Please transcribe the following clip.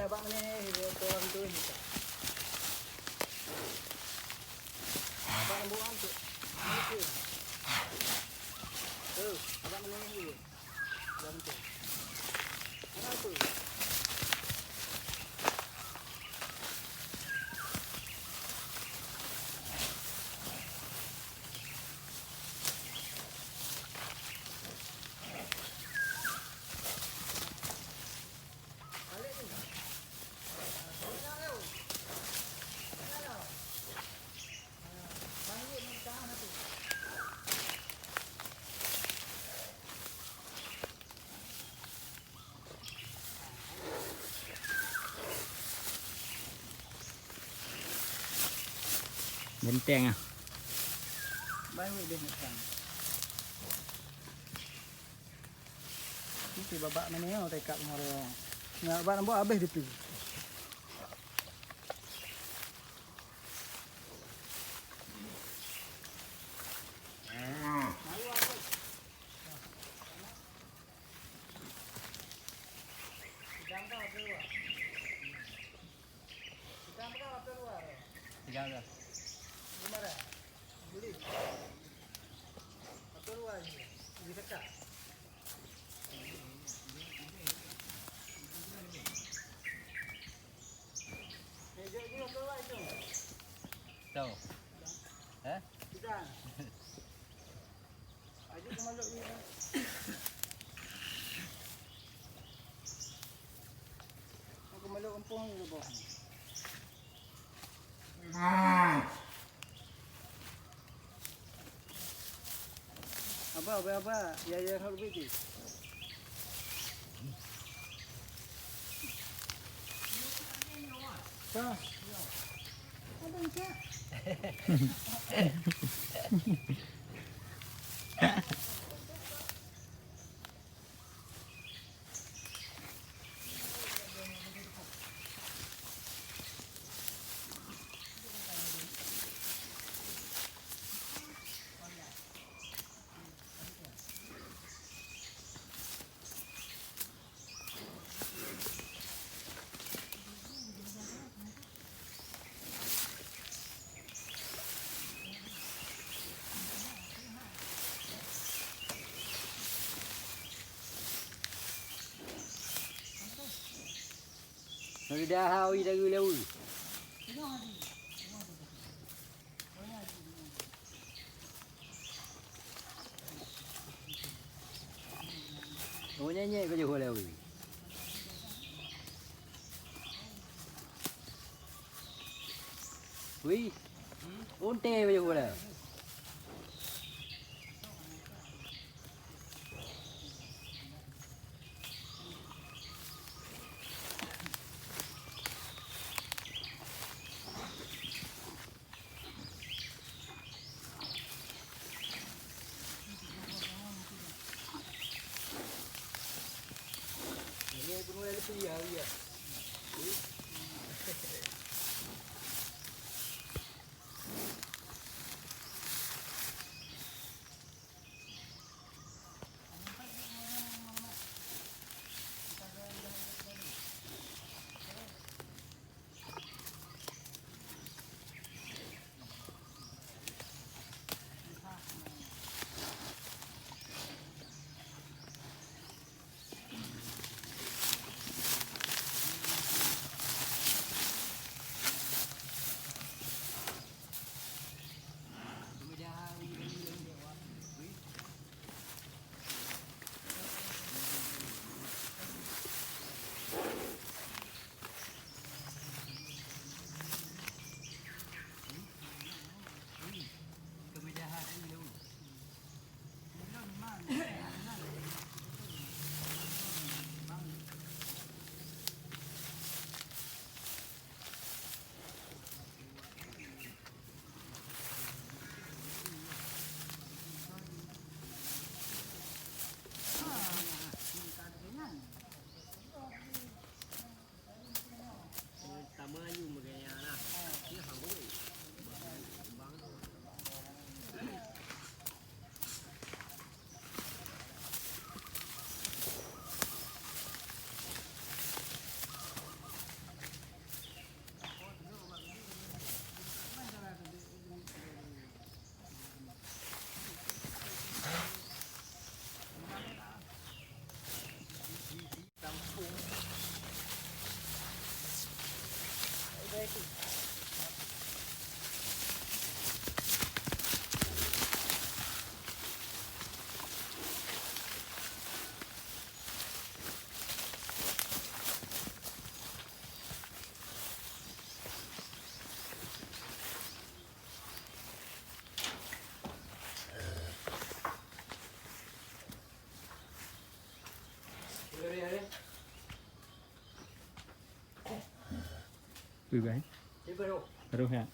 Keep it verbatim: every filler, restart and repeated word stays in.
Abang ni, dia orang tu ni, tak? Abang buang tu. Itu. Tu, abang ni, dia. Abang tu. Kenapa? Beunteng ah. Baik deh nak. Itu babak mana ya, tekak kemarin. Nak babak nambah habis di pil. Tiga belas. Tahu. Eh? Aku meluk empung ni, Boh. Abah, abah, abah. Ya, ya, hak lebih tu. Sah. Abang, Kak. Sudah hawi dari lewi. Oh, nyenyek keu jeuet lé wih. Wih. Unte keu jeuet lé. Peue bai? Baru ya.